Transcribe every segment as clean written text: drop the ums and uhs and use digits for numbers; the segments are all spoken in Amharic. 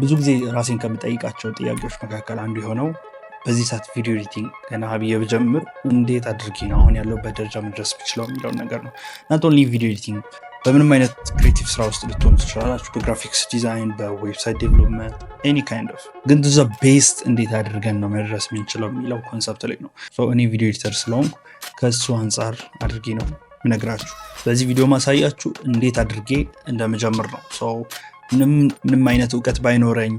ብዙ ጊዜ ራሴን ከምጠይቃቸው ጥያቄዎች መካከል አንዱ የሆነው በዚህ ሰዓት video editing ገና ብዬ ብጀምር እንዴት አድርጌ ነው አሁን ያለሁበት ደረጃ መድረስ ብችለው የሚለውን ነገር ነው። Not only video editing፣ በምንም አይነት creative ስራ ውስጥ ልትሆኑ ትችላላችሁ። በ graphics design፣ በ website development፣ any kind of፣ ግን to the best እንዴት አድርገን ነው መድረስ የምንችለው የሚለው concept ላይ ነው። እኔ video editor ስለሆንኩ ከእሱ አንጻር አድርጌ ነው ምነግራችሁ። በዚህ ቪዲዮ ማሳያችሁ እንዴት አድርጌ እንደምጀምር ነው። ምንም አይነት እውቀት ባይኖረኝ፣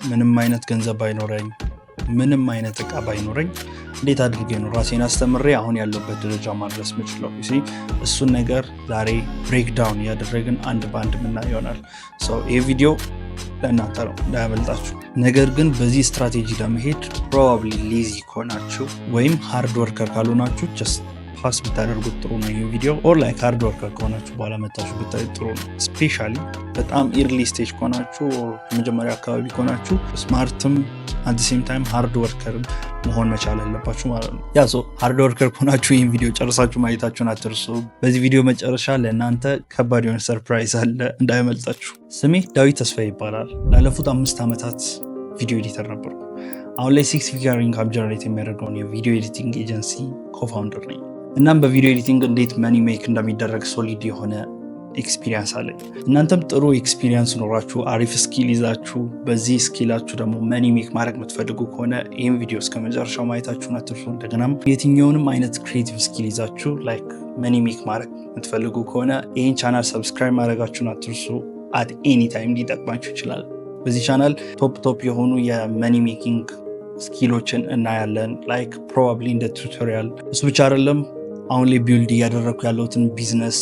ምንም አይነት ገንዘብ ባይኖረኝ፣ ምንም አይነት እቃ ባይኖረኝ እንዴት አድርጌ ነው ራሴን አስተምሬ አሁን ያለሁበት ደረጃ ማድረስ የምችለው? እሱን ነገር ዛሬ break down እያደረግን አንድ በአንድ ምናየው ይሆናል። ይህ ቪዲዮ ለእናንተ ነው፣ እንዳያመልጣችሁ። ነገር ግን በዚህ ስትራቴጂ ለመሄድ probably lazy ከሆናችሁ ወይም hard worker ካልሆናችሁ just pass ብታደርጉት ጥሩ ነው ይህ ቪዲዮ። Or like hard worker ከሆናችሁ በኋላ መታችሁ ብታዩት ጥሩ ነው። Especially በጣም early stage ከሆናችሁ፣ መጀመሪያ አካባቢ ከሆናችሁ smart ም at same time hard worker መሆን መቻል አለባችሁ ማለት ነው። Yeah, so hard worker ከሆናችሁ ይህን ቪዲዮ ጨርሳችሁ ማየታችሁን አትርሱ። በዚህ ቪዲዮ መጨረሻ ለእናንተ ከባድ የሆነ surprise አለ፣ እንዳያመልጣችሁ። ስሜ ዳዊት ተስፋዬ ይባላል። ላለፉት 5 ዓመታት video editor ነበርኩ። አሁን ላይ six figure income generate የሚያደርገውን የ video editing agency co-founder ነኝ። እናም በ video editing እንዴት money make እንደሚደረግ solid የሆነ experience አለኝ። እናንተም ጥሩ experience ኖሯችሁ፣ አሪፍ skill ይዛችሁ፣ በዚህ skill ኣችሁ ደግሞ money make ማድረግ የምትፈልጉ ከሆነ ይህን ቪዲዮ እስከ መጨረሻው ማየታችሁን አትርሱ። እንደገናም የትኛውንም አይነት creative skill ይዛችሁ like money make ማድረግ የምትፈልጉ ከሆነ ይህን channel subscribe ማድረጋችሁን አትርሱ። At any time ሊጠቅማችሁ ይችላል። በዚህ channel top top የሆኑ የ money making skill ኦችን እናያለን። Like probably እንደ tutorial። እሱ ብቻ አይደለም፣ አሁን ላይ build እያደረግኩ ያለሁትን business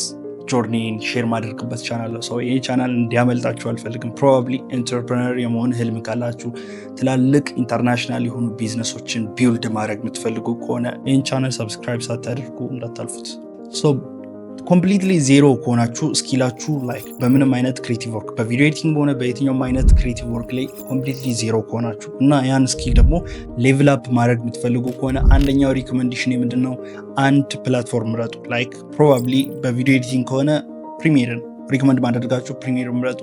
journey ን share ማደርግበት ቻናል ነው። So ይህ ቻናል እንዲያመልጣችሁ አልፈልግም። Probably entrepreneur የመሆን ህልም ካላችሁ፣ ትላልቅ international የሆኑ business ኦችን build ማድረግ የምትፈልጉ ከሆነ ይህን channel subscribe ሳታደርጉ እንዳታልፉት። Completely zero ከሆናችሁ skill ኣችሁ like በምንም አይነት creative work፣ በ video editing በሆነ በየትኛውም አይነት creative work ላይ completely zero ከሆናችሁ እና ያን skill ደግሞ level up ማድረግ የምትፈልጉ ከሆነ አንደኛው recommendation ምንድን ነው? አንድ platform ምረጡ። Like probably በ video editing ከሆነ Premiere ን recommend ማደርጋችሁ፣ Premiere ምረጡ፣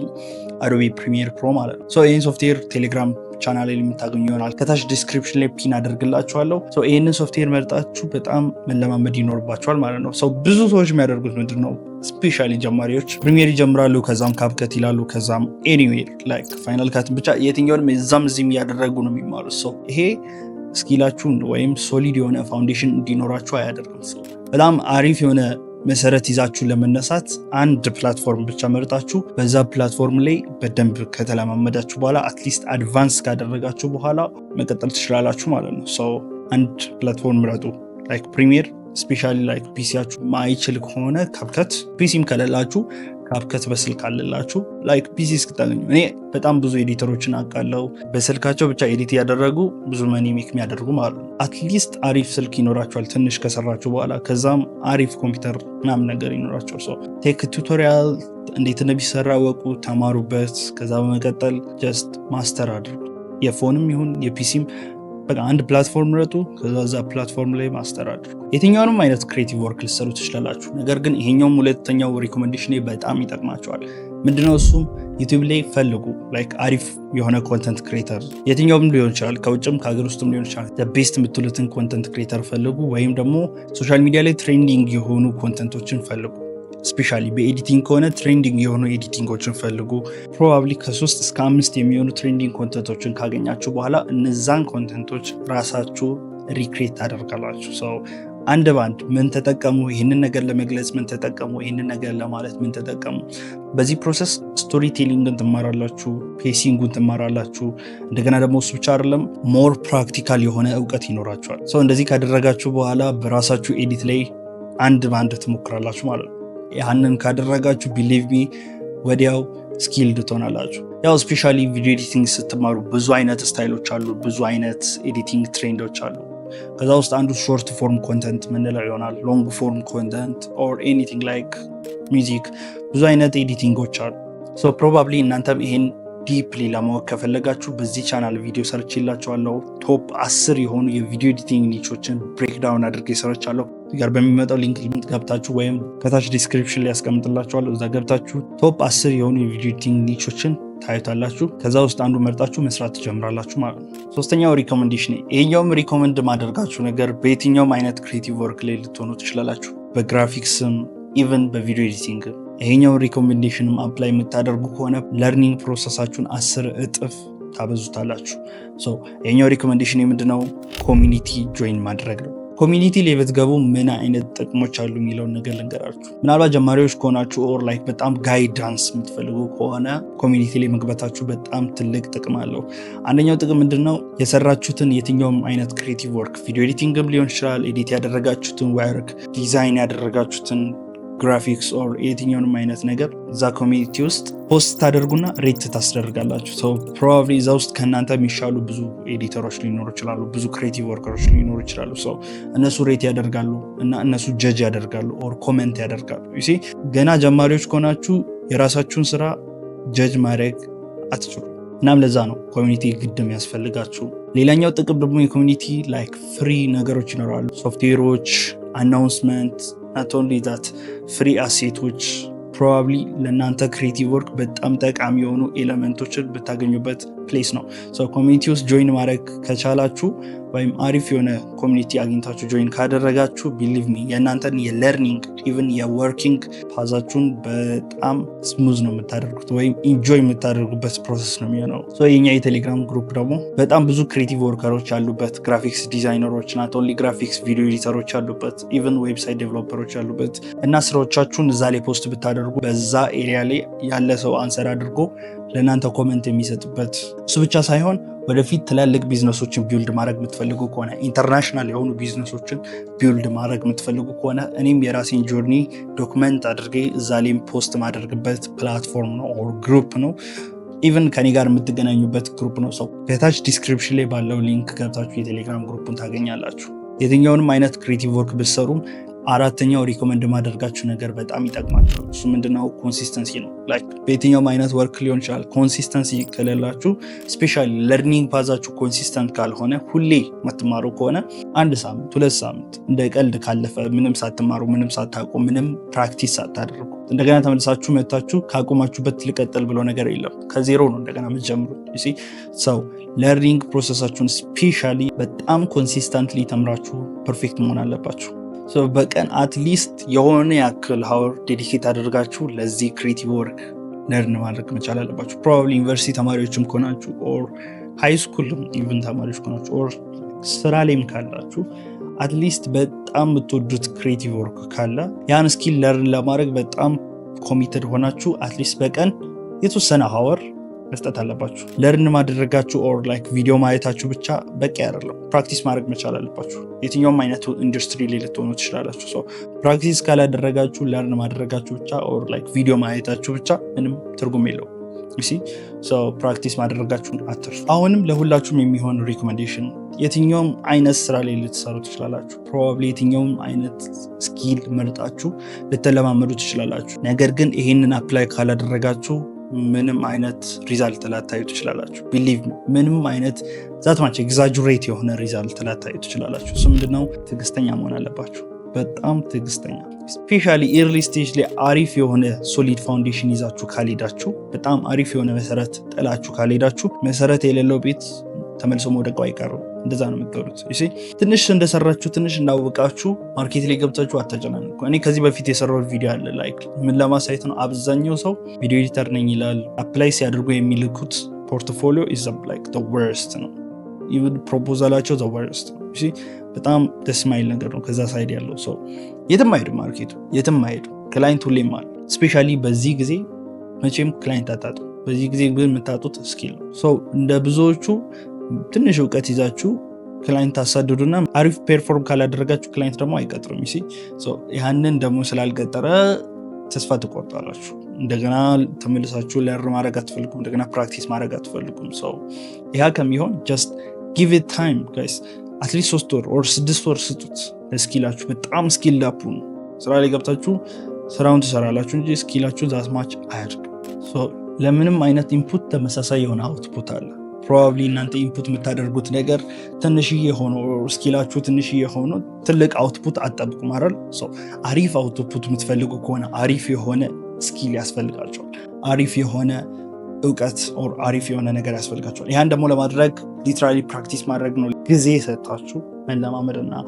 Adobe Premiere Pro ማለት ነው። ይህን ሶፍትዌር ቴሌግራም ቻናል ላይ የምታገኙ ይሆናል። ከታች description ላይ pin አደርግላችኋለሁ። ይህንን ሶፍትዌር መርጣችሁ በጣም መለማመድ ይኖርባችኋል ማለት ነው። ብዙ ሰዎች የሚያደርጉት ምንድን ነው? Especially ጀማሪዎች Premiere ይጀምራሉ፣ ከዛም CapCut ይላሉ፣ ከዛም anyway like Final Cut፣ ብቻ የትኛውንም እዛም እዚህም እያደረጉ ነው የሚማሩት። So ይሄ skill ኣችሁን ወይም solid የሆነ foundation እንዲኖራችሁ አያደርግም። በጣም አሪፍ የሆነ መሰረት ይዛችሁ ለመነሳት አንድ platform ብቻ መርጣችሁ በዛ platform ላይ በደንብ ከተለማመዳችሁ በኋላ፣ at least advance ካደረጋችሁ በኋላ መቀጠል ትችላላችሁ ማለት ነው። So አንድ platform ምረጡ። Like Premiere፣ especially like PC ያችሁ ማይችል ከሆነ CapCut፣ PC ም ከሌላችሁ CapCut በስልክ አለላችሁ like PC እስክታገኙ። እኔ በጣም ብዙ editor ኦችን አውቃለሁ፣ በስልካቸው ብቻ edit እያደረጉ ብዙ money make የሚያደርጉ ማለት ነው። At least አሪፍ ስልክ ይኖራቸዋል ትንሽ ከሰራችሁ በኋላ፣ ከዛም አሪፍ ኮምፒውተር ምናምን ነገር ይኖራቸዋል። So take tutorial፣ እንዴት እንደሚሰራ እወቁ፣ ተማሩበት። ከዛ በመቀጠል just master አድርጉ። የ phone ም ይሁን የ PC ም በቃ አንድ platform ምረጡ። ከዛ እዛ platform ላይ master አድርጉ። የትኛውንም አይነት creative work ልትሰሩ ትችላላችሁ። ነገር ግን ይሄኛውም ሁለተኛው recommendation በጣም ይጠቅማችኋል። ምንድነው እሱም? YouTube ላይ ፈልጉ። Like አሪፍ የሆነ content creator የትኛውም ሊሆን ይችላል፣ ከውጭም ከሀገር ውስጥም ሊሆን ይችላል። Best የምትሉትን content creator ፈልጉ፣ ወይም ደግሞ social media ላይ trending የሆኑ content ኦችን ፈልጉ። Especially በ editing ከሆነ trending የሆኑ editing ኦችን ፈልጉ። Probably ከ3 እስከ 5 የሚሆኑ trending content ኦችን ካገኛችሁ በኋላ እነዛን content ኦች ራሳችሁ recreate ታደርጋላችሁ። So አንድ ባንድ ምን ተጠቀሙ፣ ይህንን ነገር ለመግለጽ ምን ተጠቀሙ፣ ይህንን ነገር ለማለት ምን ተጠቀሙ። በዚህ process storytelling ን ትማራላችሁ፣ pacing ኡን ትማራላችሁ። እንደገና ደግሞ እሱ ብቻ አይደለም፣ more practical የሆነ እውቀት ይኖራችኋል። So እንደዚህ ካደረጋችሁ በኋላ በራሳችሁ edit ላይ አንድ በአንድ ትሞክራላችሁ ማለት ነው። ያንን ካደረጋችሁ believe me ወዲያው skilled ትሆናላችሁ። ያው especially video editing ስትማሩ ብዙ አይነት style ኦች አሉ፣ ብዙ አይነት editing trend ኦች አሉ። ከዛ ውስጥ አንዱ short form content ምንለው ይሆናል፣ long form content or anything like music፣ ብዙ አይነት editing ኦች አሉ። So probably እናንተም ይሄን deeply ለማወቅ ከፈለጋችሁ በዚህ ቻናል ቪዲዮ ሰርቼላችኋለሁ። Top 10 የሆኑ የ video editing niche ኦችን breakdown አድርጌ ሰርቻለሁ። ጋር በሚመጣው link ገብታችሁ ወይም ከታች description ላይ ያስቀምጥላችኋለሁ። እዛ ገብታችሁ top 10 የሆኑ የ video editing niche ኦችን ታዩታላችሁ። ከዛ ውስጥ አንዱ መርጣችሁ መስራት ትጀምራላችሁ ማለት ነው። ሶስተኛው recommendation፣ ይሄኛውም recommend ማደርጋችሁ ነገር በየትኛውም አይነት creative work ላይ ልትሆኑ ትችላላችሁ። በ graphics ም even በ video editing ይሄኛው recommendation ም apply የምታደርጉ ከሆነ learning process ኣችሁን 10 እጥፍ ታበዙታላችሁ። ይሄኛው recommendation የምንድነው? Community join ማድረግ ነው። Community ላይ ብትገቡ ምን አይነት ጥቅሞች አሉ የሚለውን ነገር ልንገራችሁ። ምናልባት ጀማሪዎች ከሆናችሁ or like በጣም guidance የምትፈልጉ ከሆነ community ላይ መግባታችሁ በጣም ትልቅ ጥቅም አለው። አንደኛው ጥቅም ምንድን ነው? የሰራችሁትን የትኛውም አይነት creative work፣ video editing ም ሊሆን ይችላል፣ edit ያደረጋችሁትን work፣ design ያደረጋችሁትን graphics or የትኛውንም አይነት ነገር እዛ community ውስጥ post ታደርጉና rate ታስደርጋላችሁ። So probably እዛ ውስጥ ከእናንተ የሚሻሉ ብዙ editor ኦች ሊኖሩ ይችላሉ፣ ብዙ creative worker ኦች ሊኖሩ ይችላሉ። So እነሱ rate ያደርጋሉ እና እነሱ judge ያደርጋሉ or comment ያደርጋሉ። You see፣ ገና ጀማሪዎች ከሆናችሁ የራሳችሁን ስራ judge ማድረግ አትችሉ። እናም ለዛ ነው community ግድ የሚያስፈልጋችሁ። ሌላኛው ጥቅም ደግሞ የ community like free ነገሮች ይኖራሉ፣ ሶፍትዌሮች፣ announcement፣ not only that፣ free asset ኦች፣ probably ለእናንተ creative work በጣም ጠቃሚ የሆኑ element ኦችን ብታገኙበት place ነው። Community ውስጥ join ማድረግ ከቻላችሁ ወይም አሪፍ የሆነ community አግኝታችሁ join ካደረጋችሁ፣ believe me፣ የእናንተን የ learning even የ working path ኣችሁን በጣም smooth ነው የምታደርጉት ወይም enjoy የምታደርጉበት process ነው የሚሆነው። የኛ የቴሌግራም group ደግሞ በጣም ብዙ creative worker ኦች ያሉበት፣ graphics designer ኦች፣ not only graphics፣ video editor ኦች ያሉበት፣ even website developer ኦች ያሉበት እና ስራዎቻችሁን እዛ ላይ post ብታደርጉ በዛ area ላይ ያለ ሰው answer አድርጎ ለእናንተ comment የሚሰጥበት፣ እሱ ብቻ ሳይሆን ወደፊት ትላልቅ business ኦችን build ማድረግ የምትፈልጉ ከሆነ፣ international የሆኑ business ኦችን build ማድረግ የምትፈልጉ ከሆነ፣ እኔም የራሴን journey document አድርጌ እዛ ላይም post ማደርግበት platform ነው or group ነው። Even ከኔ ጋር የምትገናኙበት group ነው። So ከታች description ላይ ባለው link ገብታችሁ የቴሌግራም group ኡን ታገኛላችሁ። የትኛውንም አይነት creative work ብትሰሩም አራተኛው recommend ማደርጋችሁ ነገር በጣም ይጠቅማችኋል። እሱ ምንድነው? Consistency ነው። Like በየትኛውም አይነት work ሊሆን ይችላል። Consistency ከሌላችሁ፣ especially learning path ኣችሁ consistent ካልሆነ፣ ሁሌ የማትማሩ ከሆነ፣ አንድ ሳምንት 2 ሳምንት እንደ ቀልድ ካለፈ ምንም ሳትማሩ፣ ምንም ሳታውቁ፣ ምንም practice ሳታደርጉ እንደገና ተመልሳችሁ መታችሁ ካቆማችሁበት ልቀጥል ብሎ ነገር የለም። ከዜሮ ነው እንደገና የምትጀምሩት። So learning process ኣችሁን especially በጣም consistently ተምራችሁ perfect መሆን አለባችሁ። በቀን at least የሆነ ያክል hour dedicate አድርጋችሁ ለዚህ creative work learn ማድረግ መቻል አለባችሁ። Probably ዩኒቨርሲቲ ተማሪዎችም ከሆናችሁ or high school ም even ተማሪዎች ከሆናችሁ or ስራ ላይም ካላችሁ፣ at least በጣም የምትወዱት creative work ካለ ያን skill learn ለማድረግ በጣም committed ሆናችሁ at least በቀን የተወሰነ hour መስጠት አለባችሁ። Learn ማድረጋችሁ or like ቪዲዮ ማየታችሁ ብቻ በቂ አይደለም። Practice ማድረግ መቻል አለባችሁ። የትኛውም አይነት ኢንዱስትሪ ላይ ልትሆኑ ትችላላችሁ። So practice ካላደረጋችሁ learn ማድረጋችሁ ብቻ or like ቪዲዮ ማየታችሁ ብቻ ምንም ትርጉም የለውም። Practice ማድረጋችሁን አትርሱ። አሁንም ለሁላችሁም የሚሆን recommendation፣ የትኛውም አይነት ስራ ላይ ልትሰሩ ትችላላችሁ። Probably የትኛውም አይነት skill መርጣችሁ ልትለማመዱ ትችላላችሁ። ነገር ግን ይሄንን apply ካላደረጋችሁ ምንም አይነት result ላታዩ ትችላላችሁ። Believe me፣ ምንም አይነት that much exaggerate የሆነ result ላታዩ ትችላላችሁ። እሱ ምንድነው? ትዕግስተኛ መሆን አለባችሁ። በጣም ትዕግስተኛ፣ especially early stage ላይ አሪፍ የሆነ solid foundation ይዛችሁ ካልሄዳችሁ፣ በጣም አሪፍ የሆነ መሰረት ጥላችሁ ካልሄዳችሁ፣ መሰረት የሌለው ቤት ተመልሶ መውደቁ አይቀርም። እንደዛ ነው የምትሆኑት። ትንሽ እንደሰራችሁ፣ ትንሽ እንዳወቃችሁ market ላይ ገብታችሁ አታጨናንቁ። እኔ ከዚህ በፊት የሰራሁት ቪዲዮ አለ። Like ምን ለማሳየት ነው? አብዛኛው ሰው video editor ነኝ ይላል። Apply ሲያደርጉ የሚልኩት portfolio is like the worst ነው። Even proposal ኣቸው the worst ነው። በጣም ደስ ማይል ነገር ነው። ከዛ side ያለው ሰው የትም አይሄድም፣ market ኡ የትም አይሄድም። Client ሁሌም አለ። Especially በዚህ ጊዜ መቼም client አታጡ። በዚህ ጊዜ ግን የምታጡት skill ነው። So እንደ ብዙዎቹ ትንሽ እውቀት ይዛችሁ client ታሳድዱና አሪፍ perform ካላደረጋችሁ client ደግሞ አይቀጥርም። ያንን ደግሞ ስላልቀጠረ ተስፋ ትቆርጣላችሁ። እንደገና ተመልሳችሁ learn ማድረግ አትፈልጉም። እንደገና practice ማድረግ አትፈልጉም። So ያ ከሚሆን just give it time, guys። At least 3 ወር or 6 ወር ስጡት ለ skill ኣችሁ። በጣም skill up ነው። ስራ ላይ ገብታችሁ ስራውን ትሰራላችሁ እንጂ skill ኣችሁ that much አያድግም። ለምንም አይነት input ተመሳሳይ የሆነ output አለ። Probably እናንተ input የምታደርጉት ነገር ትንሽዬ ሆኖ፣ skill ኣችሁ ትንሽዬ ሆኖ ትልቅ output አትጠብቁም አይደል? አሪፍ output የምትፈልጉ ከሆነ አሪፍ የሆነ skill ያስፈልጋችኋል። አሪፍ የሆነ እውቀት or አሪፍ የሆነ ነገር ያስፈልጋችኋል። ያን ደግሞ ለማድረግ literally practice ማድረግ ነው። ጊዜ ሰጥታችሁ መለማመድ እና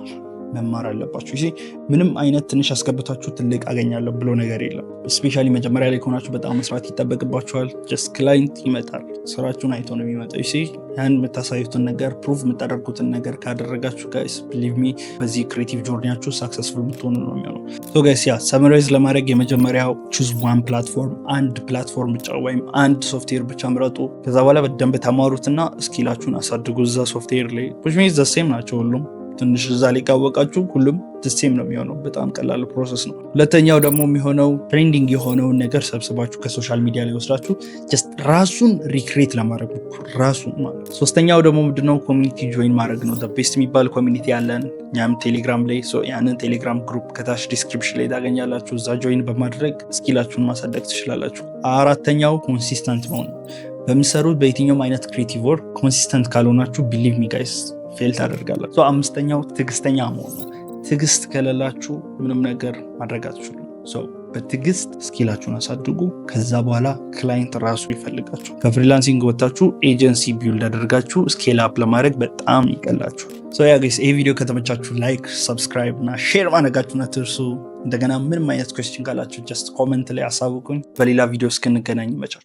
መማር አለባችሁ። ምንም አይነት ትንሽ አስገብታችሁ ትልቅ አገኛለሁ ብሎ ነገር የለም። Especially መጀመሪያ ላይ ከሆናችሁ በጣም መስራት ይጠበቅባችኋል። Just client ይመጣል፣ ስራችሁን አይቶ ነው የሚመጣው። ያን የምታሳዩትን ነገር፣ prove የምታደርጉትን ነገር ካደረጋችሁ guys, believe me፣ በዚህ creative journey ያችሁ successful የምትሆኑ ነው የሚሆነው። So guys, yeah, summarize ለማድረግ የመጀመሪያው choose one platform፣ አንድ platform ብቻ ወይም አንድ ሶፍትዌር ብቻ ምረጡ። ከዛ በኋላ በደንብ ተማሩትና skill ኣችሁን አሳድጉ እዛ ሶፍትዌር ላይ። Which means the same ናቸው ሁሉም። ትንሽ እዛ ላይ ካወቃችሁ ሁሉም same ነው የሚሆነው። በጣም ቀላል process ነው። ሁለተኛው ደግሞ የሚሆነው trending የሆነውን ነገር ሰብስባችሁ ከ social media ላይ ወስዳችሁ just ራሱን recreate ለማድረግ ሞክሩ። ራሱን ማለት። ሶስተኛው ደግሞ ምንድነው? Community join ማድረግ ነው። Best የሚባል community ያለን እኛም ቴሌግራም ላይ፣ ያንን ቴሌግራም group ከታች description ላይ ታገኛላችሁ። እዛ join በማድረግ skill ኣችሁን ማሳደግ ትችላላችሁ። አራተኛው consistent መሆን። በምትሰሩት በየትኛውም አይነት creative work consistent ካልሆናችሁ, believe me guys, fail ታደርጋላችሁ። አምስተኛው ትዕግስተኛ መሆን ነው። ትዕግስት ከሌላችሁ ምንም ነገር ማድረግ አትችሉም። በትዕግስት skill ኣችሁን አሳድጉ። ከዛ በኋላ client ራሱ ይፈልጋችኋል። ከ freelancing ወጥታችሁ agency build አድርጋችሁ scale up ለማድረግ በጣም ይቀላችኋል። So yeah guys፣ ይህ ቪዲዮ ከተመቻችሁ like፣ subscribe እና share ማድረጋችሁን አትርሱ። እንደገና ምንም አይነት question ካላችሁ just comment ላይ አሳውቁኝ። በሌላ ቪዲዮ እስክንገናኝ ይመቻችሁ።